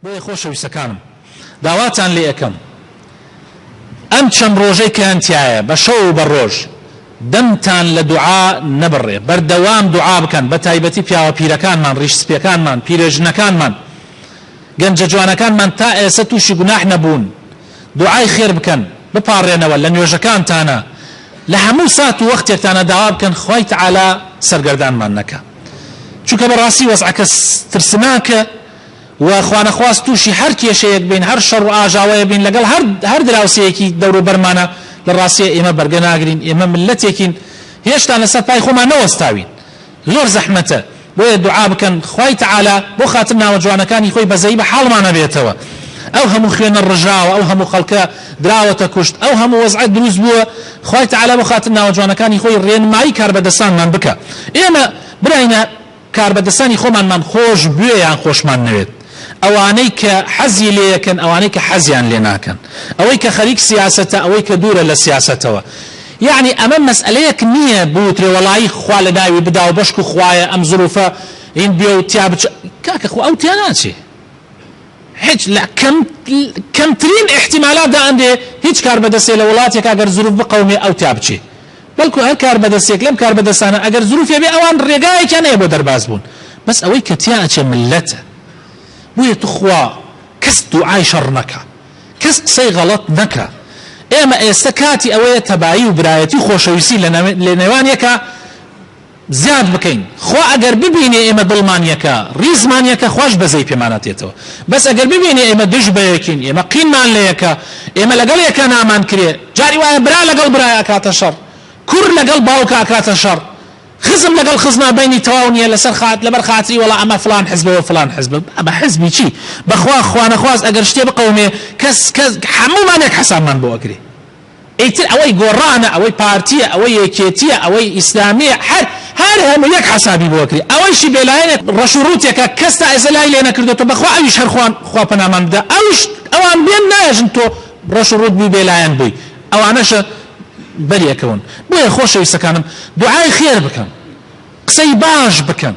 بۆیە خۆشەویستەکانم داواتان لێ ئەکەم ئەم چەند ڕۆژەی کە هەنتیایە بە شەو و بە ڕۆژ دەمتان لە دوعا نەبڕێ، بەردەوام دوعا بکەن، بە تایبەتی پیاوە پیرەکانمان، ڕیش سپیەکانمان، پیرێژنەکانمان، گەنجە جوانەکانمان تا ئێسە توشی گوناح نەبوون، دوعای خێر بکەن، بپاڕێنەوە لە نوێژەکانتانا، لە هەموو سات و وەختێکتانا داوا بکەن خوای تەعالا سەرگەردانمان نەکا، چونکە بەڕاستی وەزعەکە ترسناکە. و خوانەخواست تووشی هەر کێشەیەک بین، هەر شەڕ و ئاژاوەیەک بین لەگەڵ هەر هەر دراوسێیەکی دەوروبەرمانا، لە ڕاستیا ئێمە بەرگە ناگرین، ئێمە میللەتێکین هێشتا لەسەر پای خۆمان نەوەستاوین، زۆر زەحمەتە، بۆیە دوعا بکەن خوای تەعالا بۆ خاتر ناوە جوانەکانی خۆی بەزەیی بە حاڵمانا بێتەوە، ئەو هەموو خوێنە ڕژاوە، ئەو هەموو خەڵکە دراوەتە کوشت، ئەو هەموو وەزعە دروست بووە، خوای تەعالا بۆ خاتر ناوە جوانەکانی خۆی ڕێنمایی کاربەدەستانمان بکا. ئێمە براینە کاربەدەستانی خۆمانمان خۆش بوێ یان خۆشمان نەوێت، ئەوانەی کە حەزی لێیەکەن، ئەوانەی کە حەزیان لێ ناکەن، ئەوەی کە خەریک سیاسەتە، ئەوەی کە دوورە لە سیاسەتەوە. یەعنی ئەمە مەسئەلەیەک نییە بوترێ وەڵایی خوا لە ناوی بدا و بەشکو خوایە ئەم زروفە هین بێ و تیا بچ، کاکە خۆ ئەو تیا ناچێ. هیچ لە کەم کەمترین ئیحتیمالات دائەنرێ هیچ کاربەدەستێ لە وڵاتێکا گەر زروف بقەومێ ئەو تیا بچێ. بەڵکو هەر کاربەدەستێک لەم کاربەدەستانە ئەگەر زروفێ بێ ئەوان ڕێگایەکیان هەیە بۆ دەرباز بوون. بەس ئەوەی کە تیا ئەچێ مللەتە. بۆیە توخوا کەس دوعای شەڕ نەکا. کەس قسەی غەڵەت نەکا. ئێمە ئێستە کاتی ئەوەیە تەبایی و برایەتی و خۆشەویستی لە نێوان یەکا زیاد بکەین خوا ئەگەر ببینێ ئێمە دڵمان یەکە ڕیزمان یەکە خواش بەزەی پێمانا تێتەوە بەس ئەگەر ببینێ ئێمە دژ بەیەکین ئێمە قینمان لەیەکە ئێمە لەگەڵ یەکا نامان کرێ جاری وایە برا لەگەڵ برای ئەکاتە شەڕ کوڕ لەگەڵ باوکا ئەکاتە شەڕ خزم لەگەڵ خزما بەینی تەواو نیە لەسەر خات لەبەر خاتری وەڵا ئەمە فڵان حزبە و فڵان حزبە ئەمە حزبی چی بەخوا خوانەخواست ئەگەر شتێ بقەومێ کەس کەس هەموومان یەک حەسابمان بۆ ئەکرێ ئیتر ئەوەی گۆڕانە ئەوەی پارتیە ئەوەی یەکێتیە ئەوەی ئیسلامیە هەر هەر هەموو یەک حەسابی بۆ ئەکرێ ئەوەیشی بێلایەنێ ڕەش و ڕووتێکە کەس تا ئێستا لای لێ نەکردۆتەوە بەخوا ئەویش هەر خوان خوا پەنامان بدا ئەویش ئەوان بێن نایەژن تۆ ڕەش و ڕووت بووی بێلایەن بووی ئەوانەشە بەری ئەکەون بۆیە خۆشەویستەکانم دوعای خێر بکەن قسەی باش بکەن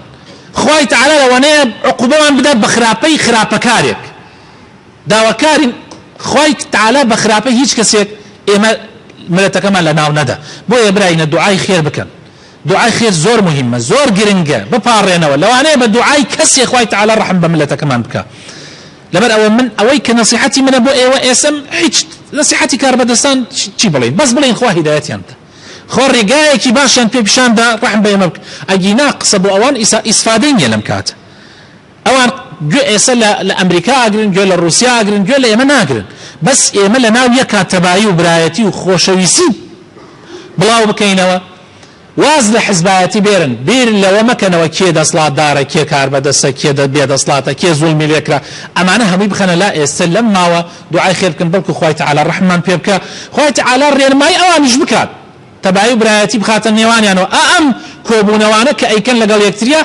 خوای تەعالا لەوانەیە عقوبەمان بدات بە خراپەی خراپەکارێک داواکارین خوای تعالی بە خراپەی هیچ کەسێک ئێمە ملەتەکەمان لە ناو نەدا بۆیە براینە دوعای خێر بکەن دوعای خێر زۆر مهمە زۆر گرنگە بپاڕێنەوە لەوانەیە بە دوعای کەسێ خوای تعالی ڕەحم بە ملەتەکەمان بکا لەبەر ئەوە من ئەوەی کە نەسیحەتی منە بۆ ئێوە ئێسم هیچ نەسیحەتی کاربەدەستان چی بڵێین بەس بڵێین خوا هیدایەتیان بدا خوا ڕێگایەکی باشیان پێ پیشان دا ڕەحم بە ئێمە بکە ئەگینا قسە بۆ ئەوان ئیسفادەی نییە لەم کاتە ئەوان گوێ ئێسە لە لە ئەمریکا ئەگرن گوێ لە ڕوسیا ئەگرن گوێ لە ئێمە ناگرن بەس ئێمە لە ناو یەکا تەبایی و برایەتی و خۆشەویسی بڵاو بکەینەوە واز لە حزبایەتی بێرن بیر لەوە مەکەنەوە کێ دەسڵاتدارە کێ کاربەدەستە کێ بێ دەسڵاتە کێ زوڵمی لێکرا ئەمانە هەمووی بخەنە لا ئێستە لەم ماوە دوعای خێر بکەن بەڵکو خوای تەعالا ڕەحممان پێ بکا خوای تەعالا ڕێنمایی ئەوانیش بکات تەبایی و برایەتی بخاتە نێوانیانەوە، ئا ئەم کۆبوونەوانە کە ئەیکەن لەگەڵ یەکتریا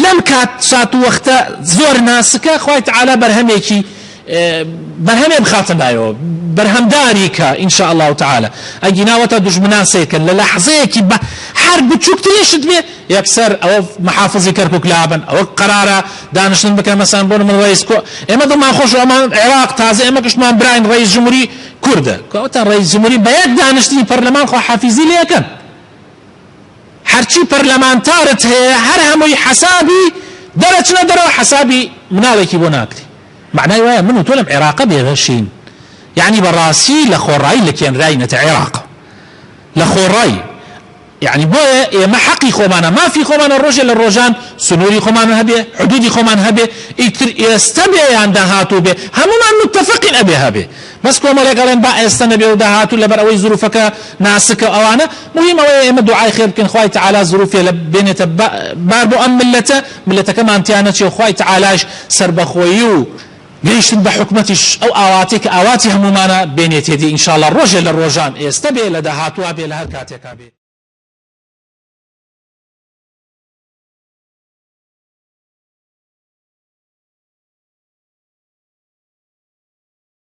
لەم کات سات و وەختە زۆر ناسکە خوای تەعالا بەرهەمێکی بەرهەمێ بخاتە ناوەوە بەرهەمداری کە ان شاء اللە تعالی ئەگینا وەتا دوژمنان سەیرکەن لە لەحزەیەکی بە هەر بچووکترین شت بێ یەکسەر ئەوە محافزی کەرکوک لابەن ئەوە قەرارە دانیشتن بکەن مەسەن بۆ من ڕئیس کۆ ئێمە دڵمان خۆش ئەمان عێراق تازە ئێمە گشتمان براین ڕئیس جمهوری کوردە کەواتە ڕەئیس جمهوری بە یەک دانیشتنی پەرلەمان خواحافیزی لێ ئەکەن هەرچی پەرلەمانتارت هەیە هەر هەمووی حەسابی دەرەچنە دەرەوە حەسابی مناڵێکی بۆ ناکری معنای وایە من و تۆ لەم عێراقە بێبەشین یعنی بەڕاستی لە خۆڕایی لە کێنراینەتە عێراق لە خۆڕایی یەعنی بۆیە ئێمە حەقی خۆمانە مافی خۆمانە ڕۆژێ لە ڕۆژان سنوری خۆمان هەبێ حدودی خۆمان هەبێ ئیتر ئێستە بێ یان داهاتوو بێ هەموومان متفقین ئەبێ هەبێ بەس کۆمەڵێک ئەڵێن با ئێستە نەبێ و داهاتوو لەبەر ئەوەی زروفەکە ناسکە و ئەوانە موهیم ئەوەیە ئێمە دوعای خێر بکەین خوای تەعالا زروفێ لە بێنێتە بار بۆ ئەم مللەتە مللەتەکەمان تیا نەچێ و خوای تەعالاش سەربەخۆیی و گەیشتن بە حکومەتیش ئەو ئاواتەی کە ئاواتی هەموومانە بێنێتێ دی ان شاءاللە ڕۆژێ لە ڕۆژان ئێستە بێ لە داهاتووا بێ لە هەر کاتێکا بێ.